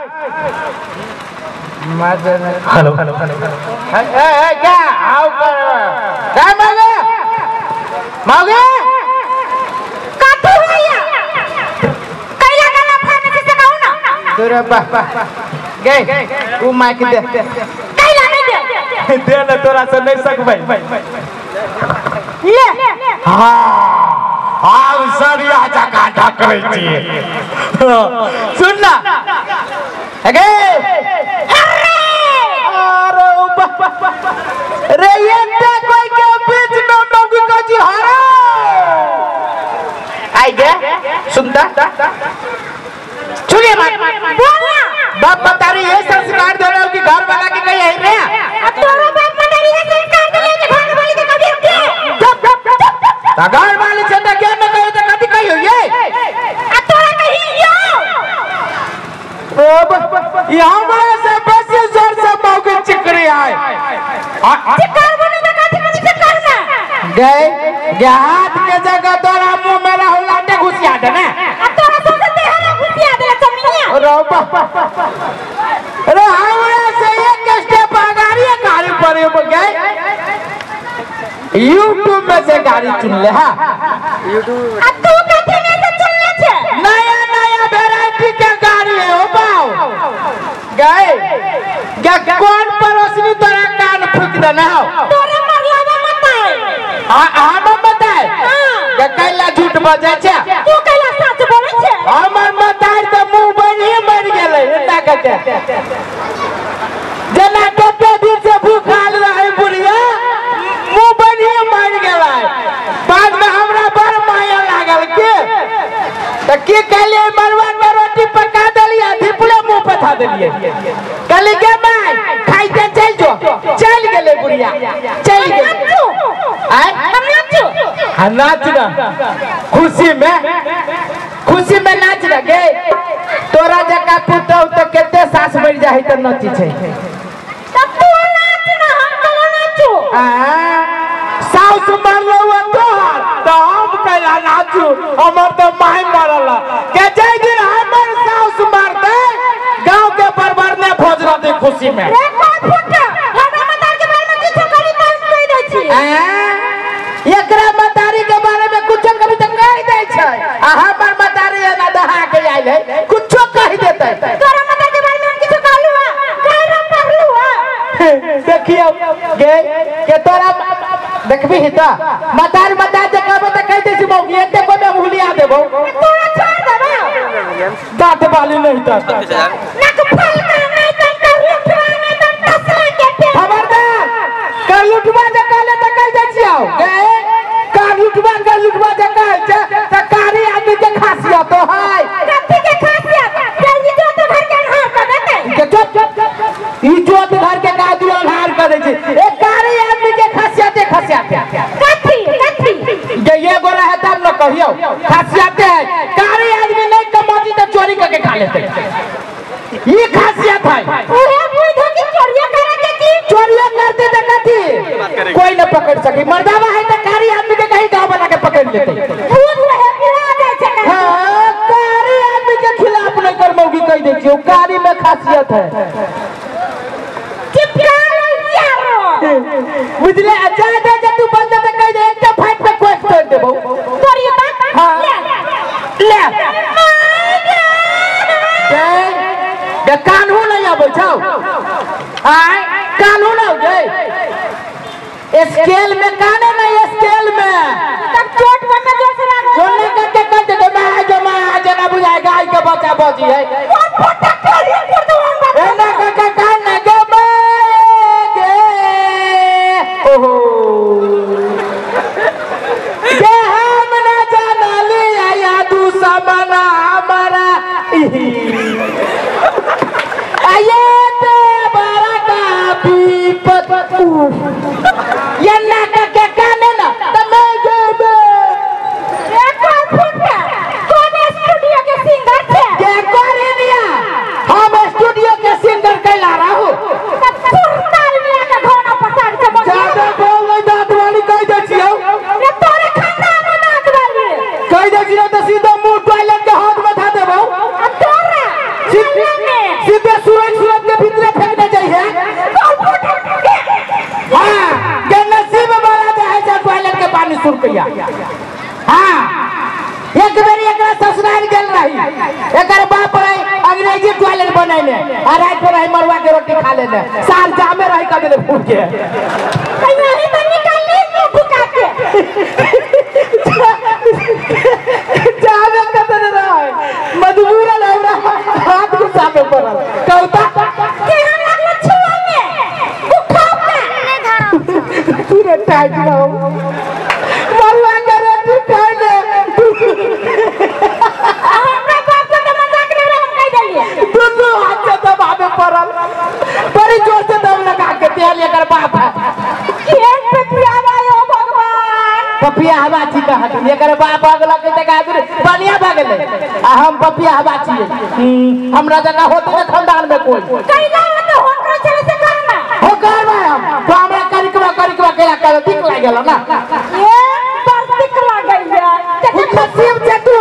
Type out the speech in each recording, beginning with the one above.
Hello hello hello ए क्या आओ क्या मांगे मांगे काटू भैया कैला गला फार्मेसी से कहू ना तोरा बा गए उ माइक दे कैला नहीं दे दे ना तोरा से नहीं सकबै ले हां आब सरिया जका ढकरै छी सुन ना अगे अरे रे ये कोई के बीच में मौगी को जी हरे आई गे सुनता सुनिए मत बोल ना बाप मतारी ये संस्कार दे रहे हो कि घर वाला के कहीं है रे तोरो बाप मतारी ये संस्कार दे के घर वाली के कभी के चुप चुप घर वाली से त क्या न कहो त कथि कहियो ये आ तोरा कही यो अब हमरा से बेसी जोर से मौगी चिकरी आए चिकर बोले त कथि कथि से करना गए गे हाथ के जगह तोरा मुंह में रहु लाटे घुसिया दे ना आ तोरा सोचे तेहरा घुसिया दे चमिया अरे अरे हमरा से एक स्टेप आगाड़ी गाड़ी पर गए यूट्यूब में से गाड़ी चुन ले। हां यूट्यूब आ तू कथि में से चुन ले छे नया नया वैरायटी के गाड़ी है ओ बाओ गए गे कौन पड़ोसी तोरा कान फूक देना हो तोरे मरलावा मत आए हां हम बताए के कैला झूठ बजै छे तू कैला सच बोलै छे हमर मतार त मुंह बनि मर गेलै एता के जना कते दिन से भूखाल रहे बुढ़िया मुंह बनि मर गेलै बाद में हमरा बड़ माया लागल के त की कहलियै मरवा के रोटी पका देलियै धिपले मुंह पे था देलियै कहली के माय खाइते चल जो चल गेलै बुढ़िया चल गेलै आय हम नाचू हां नाच ना खुशी में नाच ना गे तोरा जका पुतौ त कते सास मर जाहि त नाची छै त तू नाच ना हम कला नाचू आ सास मरलो तोहर त हम कैला नाचू हमर त my मरल के जै दिन हमर सास मरतै गांव के बरबर ने भोज रहतै खुशी में रे कोन फुटा हमरा मतार के बारे में किछो करी त कहि दै छी आ एकरा मतारी के बारे में कुछ कभी त कहि दै छै आ हमर मतारी एना दहा के आइल है कुछो कहि देतै तोरा मतार के बारे में हम किछो कहलु हा कहरा पढ़लु हा देखियो गे के तोरा देखबी ही त मतार मतार जे कहबो त कहि दै छी मौगी एते को में हुलिया देबो तोरा छोड़ देबो दांत बाली नहीं त नाक फल का नहीं त कर लुटवा नहीं त तसला के पे खबरदार कर लुटवा जे कहले त कहि दै छियौ गे कर लुटवा जे कहै छै त कारी आदमी के खासियत है कथि के खासियत चल ई जोत घर के अन्हार कर देतै के चुप ई जोत घर के का दू अन्हार कर दै छै ए कारी आदमी के खासियत कथि कथि जे ये गोरा है तब न कहियो खासियत है कारी आदमी नहीं कमाती त चोरी करके खा लेते ये खासियत है ओहे बुझो कि चोरिया करे के की चोरिया करते त कथि कोई न पकड़ सकी मर्दावा है त कारी आदमी के कहीं गांव वाला के पकड़ लेते भूत रहे गिरा दे छै हां कारी आदमी के खिलाफ नहीं कर मौगी कह दे छियो कारी में खासियत है चिपका ले यारो बुझले जा जा जा तू बंद त कह दे एकटा फाइट पे कोई तोड़ देबो तोरी त हां ले गे कान्हू नहीं आबै छौ आय कान्हू न गे स्केल में काने नहीं स्केल में तब चोट बन्ना जोर से लागो कोने करके कर दे मैं जो मैं जना बुझाए गाय के बच्चा बची है कोन फटा तोरी पर दो हम बात एना का कान गे गे ओहो गे हम ना जानली आया दुश्मन हमारा आये ते बड़ा का विपत ये ना के काने ना त मैं गे बे रे कोन फुटा कोन स्टूडियो के सिंगर छे के करे निया हम स्टूडियो के सिंगर कैला रहू तब सुरताल मिला के घोना पसार के बोल ज्यादा बोल नहीं दांत वाली कह दे छियौ रे तोरे खानदान में दांत वाली कह दे छियौ त सीधा मुंह टॉयलेट के हाथ में धा देबौ आ तोरा सीधा बनैने आ रात में रही मरुआ के रोटी खा लेने साल जामे रही कभी ले फूट के यही तो निकाल ली भुका के जामे कतने रहे मजबूर हमरा हाथ घुसा के पड़ल कहता के हम लागल छुआ में भुखा के पूरे टाइट रहो मरुआ के रोटी खाने हमरा बाप के मजाक नहीं हम कह देलिए दोनों हाथ से दबावे पड़ल बड़ी जोर से दम लगा के तेल एकर बाप है केन पे पियावा यो भगवान पपिया हवा छी कहत एकर बाप अगला के तक आदमी बनिया भागले आ हम पपिया हवा छी हमरा जगह होते न खानदान में कोई कैला तो होकर चले से करना हो करबा हम तो हमरा करिकवा करिकवा केला कर दिख लागल ना ए पर दिख लागल तू नसीब छै तू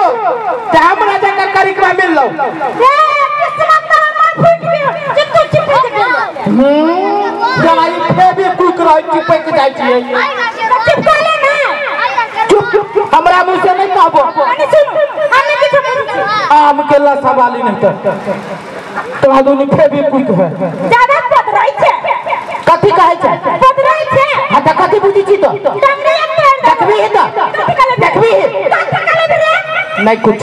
ते हमरा जगह करिकवा मिललो ए किस्मत त हमर फूट गेल जे तू चिपक गेल दवाई फेबी कुक रह चिपक जाय छी चिपका ले ना चुप हमरा मुंह से नहीं कहबो अरे सुन हम किछु करू आम के लसा वाली नहीं त तोरा दुनु फेबी कुक है ज्यादा पदराई छै कथि कहै छै पदराई छै हां त कथि बुझी छी तो डंगरी पेड़ देखबी ही त देखबी ही नहीं कुछ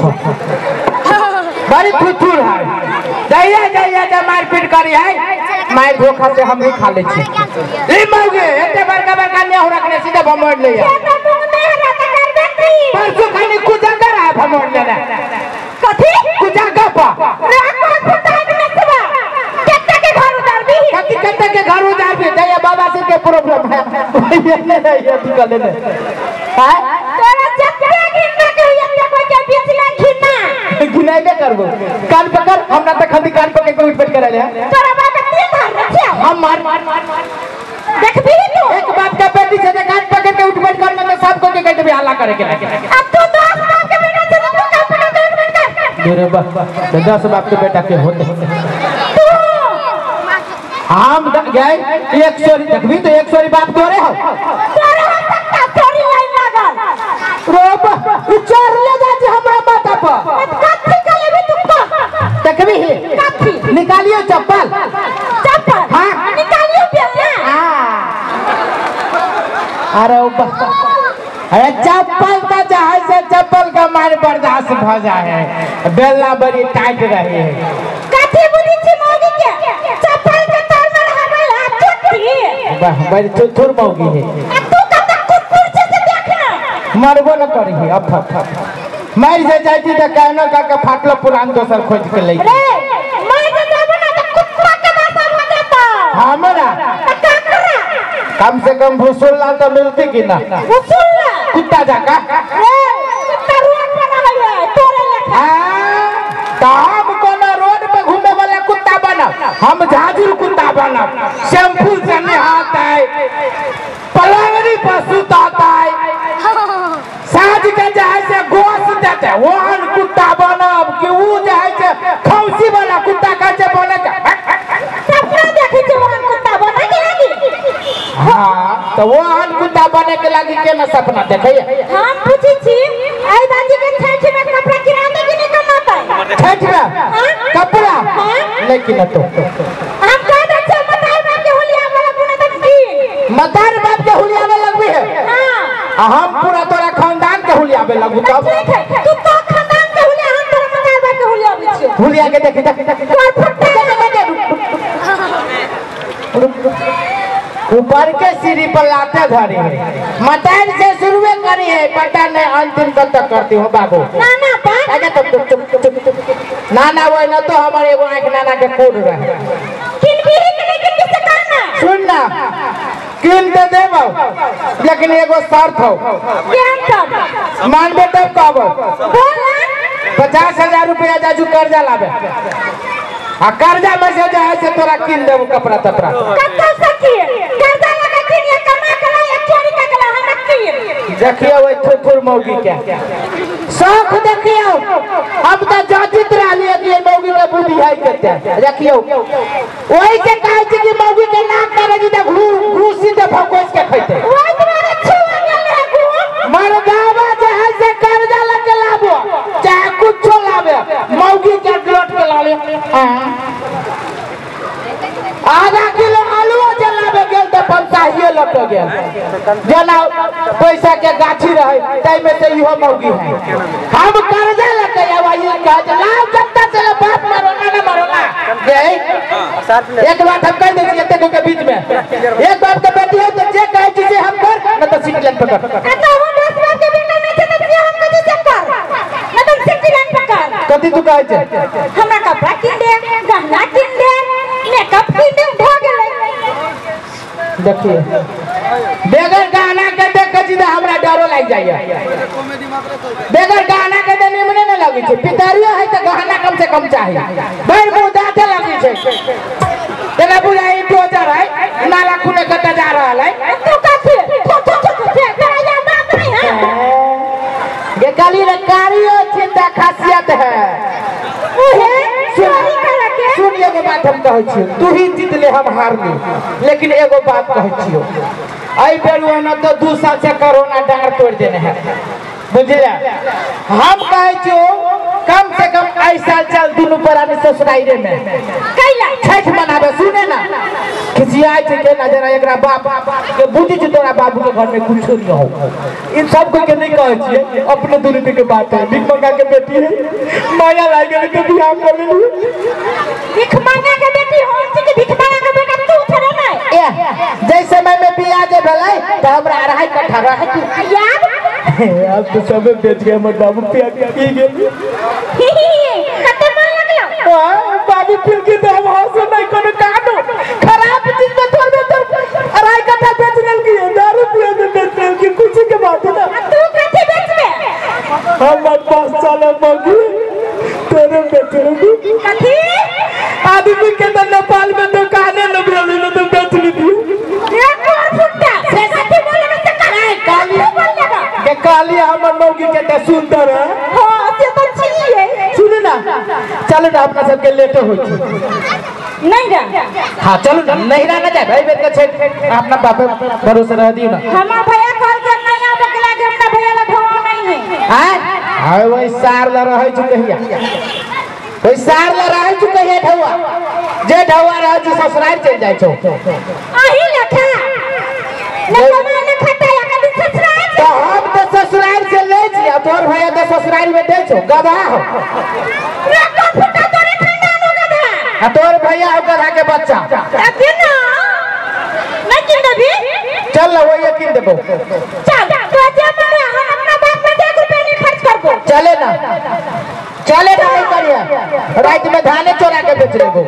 बड़ी थुथुर है जाइया जाइया जा मारपीट करी है मार धोखा से हम भी खा ले छी ई मौगे एते बड़का बड़का नेहू रखने सीधे भमोड़ ले परसों खानी कुजागर है भमोड़ लेना कथि कुजागर पा रे कोन फुटा के नसबा कत्ते के घर उतारबी कथि कत्ते के घर उतारबी दैया बाबा सिर के प्रॉब्लम है ये नहीं ये निकल ले हां तोरा जत्ते घिन्ना के एते कोई के बीच में घिन्ना घिनाइबे करबो कान पकड़ हमरा त खंदी कान पकड़ के उठबैठ करले है तोरा बाप के तीन धार रखे हम मार देखबी तू एक बाप के बेटी से कान पकड़ के उठबैठ करने में सब को के कहते भी हल्ला करे के लागे अब तू 10 बाप के बेटा से तू कान पकड़ के उठबैठ कर मेरे बाप 10 बाप के बेटा के होते तू हम गए एक सॉरी देखबी तो एक सॉरी बाप तोरे हो तोरे हो सकता तोरी लाइन लागल रोब उचार ले जाती हमरा माथा पर कथि कलेबी तू को देखबी ही कथि निकालियो चप्पल चप्पल हां निकालियो बेलना अरे अरे चप्पल तो चाहे से चप्पल का मार बर्दाश्त भ जाए है बेलना बड़ी टाइट रही है कथि बुझी छी मौगी के चप्पल के तार में रहबल आ चुट्टी वाह बड़ी थुथुर मौगी है आ तू कत कुकुर से देखना मरबो न करी है अब मर जे जाती त कहनो का के फाटलो पुरान दोसर खोज के ले रे मर जे जाबो ना त कुत्ता के दशा हो जाता हमरा त का करा कम से कम भूसुल्ला तो मिलती कि ना भूसुल्ला कुत्ता जाका ए कुत्ता रोड पर रहै है तोरे लेखा हां त हम कोनो रोड पे घूमे वाला कुत्ता बनब हम झाजुर कुत्ता बनब शैम्पू से नहाता है पलंगड़ी पर सुताता है साँझ के जाए से गोश देते ओहन कुत्ता बनब कि ऊ जाए से खौसी वाला कुत्ता कैसे बने के सपना देखै छै ओहन कुत्ता बने के लागी हां तो ओहन कुत्ता बने के लागी के ना सपना देखै हम पूछै छी आई बाजी के छठ में कपड़ा किरा दे कि नहीं कमाता छठ में कपड़ा नहीं किना तो हम कह दे छै मतार बाप के हुलिया वाला गुना तक की मतार बाप के हुलिया वाला लगबी है हां हम पूरा तोरा खानदान के हुलिया पे लगू तब ठीक है तू तो खानदान के हुलिया हम तोरा मतार बाप के हुलिया आबै छी हुलिया के देख देख देख तोर फट्टा ऊपर के सीढ़ी पर लाते धरी है मतार से शुरुए करी है पता नहीं अंतिम कब तक करती हो बाबू ना ना बा आगे तब चुप चुप चुप ना ना वो ना तो हमारे एगो आंख नाना के कोड रहे किन भी ही नहीं किन से करना सुन ना किन दे देबो लेकिन एगो शर्त हो क्या तब मानबे तब कहबो बोल ना 50,000 रुपया जाजू कर्जा लाबे आ कर्जा में से जाए से तोरा किन देबो कपड़ा तपड़ा कत्तो सखी कर्जा लगा किन या कमा कला या चोरी का कला हम किन देखियो ओइ थुथुर मौगी के शौक देखियो हम त जाजित रहलिए कि मौगी के बुद्धि है कते देखियो ओइ के कहै छै कि मौगी के नाक करे जी त घूसी दे भकोस के खैते ओइ तुम्हारे छुआ गेल है गु मरदावा जे है से कर्जा लके लाबो चाहे कुछो लाबे मौगी के लौट के लाले। आधा किलो आलू जलाबे गेल त पंसाहिए लट गेल जना पैसा के गाछी रहे तै में से इहो मौगी है हम कर्जा लके आवा ई कह लाओ जनता से बाप मारो ना ना मारो ना गए। एक बात हम कह दे छियै एते के बीच में एक बाप के बेटी है तो जे कहै छी से हम कर न त सीट लाइन पकड़। आ तो हम 10 बाप के बेटा नहीं छै त हम कथि से कर न त सीट लाइन पकड़। कथि तू कहै छै? हमरा कपड़ा किन दे गहना किन दे मेकअप किन दे भ गेलै। देखिए बगैर गहना के देख छी त हमरा डरो लागि जाइए। बगैर गहना के त निमने न लगै छै पितरियो है त गहना कम से कम चाही भरि मुँह दाँते लगै छै तेना बुझाइ टोचर है नाला खुने कतऽ जा रहल है। तू कथि थो थो थो तोरा याद नहीं है ये काली रे कारियो चिंता खासियत है उहे चोरी करे के। सुन एगो बात हम कहै छियौ तू ही जीत ले हम हारली लेकिन एगो बात कहै छियौ एहि बेर ओना तो 2 साल से कोरोना डांगर तोड़ देने है बुझलियै। हम कहै छियौ कम से कम एहि साल चल दुनू प्राणी ससुराइरे में कैला छठ मनाबे। सुने ना खिसियाइ छै के ना जरा एकरा बाप के बुझी छै तोरा बाबू के घर में कुछो नहीं हो इन सब के नहीं कहै छियै अपने दुनू के बात है। भीख मंगा के बेटी है माया लागि गेलै तो बियाह कर लेली। भीख मंगा के बेटी हो छै कि भीख मंगा के बेटा तू छरे नै? ए जै समय में बियाह जे भेलै त हमरा 2.5 कट्ठा रहै की याद अब तो सब बेच गए हमर बाबू पिया पी गेल। कते मन लगलो? बाबू पिल के तो हम हंसो नहीं कोनो कानो खराब चीज में थोड़े तो 2.5 कट्ठा बेच लेलकी दारू पिया में बेच लेलकी कुछ के बात है ना। तू कथि बेचबे? हमर पास साल मगी तोरे बेच लेलकी कथि? आदमी के तो नेपाल में दुकाने न भेल न तो बेच लेती। एक और फुट्टा से कथि बोलबे से काली काली बोलबे के काली हमर मौगी के त सुंदर है। हां से त छियै। सुन ना चलो ना अपना सबके लेटे होइ छै नहीं रा। हां चलो ना नहिरा ना जाए भाई बेर के छै अपना बाप भरोसे रह दियो ना। हमर भैया कहल के नहीं आबे के लागे हमरा भैया ला ढोआ नहीं है। हां हाय वही सार ल रहै छु कहिया वही सार ल रहै छु कहिया ढौआ जे ढौआ रहै छु ससुराल चल जाइ छौ अही लखा न कमा न खाता या कभी ससुराल। तो हम तो ससुराल से ले छी आ तोर भैया तो ससुराल में दे छौ गधा हो रे कोन फुटा तोरे खानदान हो गधा आ तोर भैया हो गधा के बच्चा। अबे ना नहीं किन देबी? चल ना वही किन देबो। चल तो जे मारे हम अपना बाप में 1 रुपया नहीं खर्च करबो। चले ना चले ना नहीं करिए रात में धाने चोरा के बेच लेबो।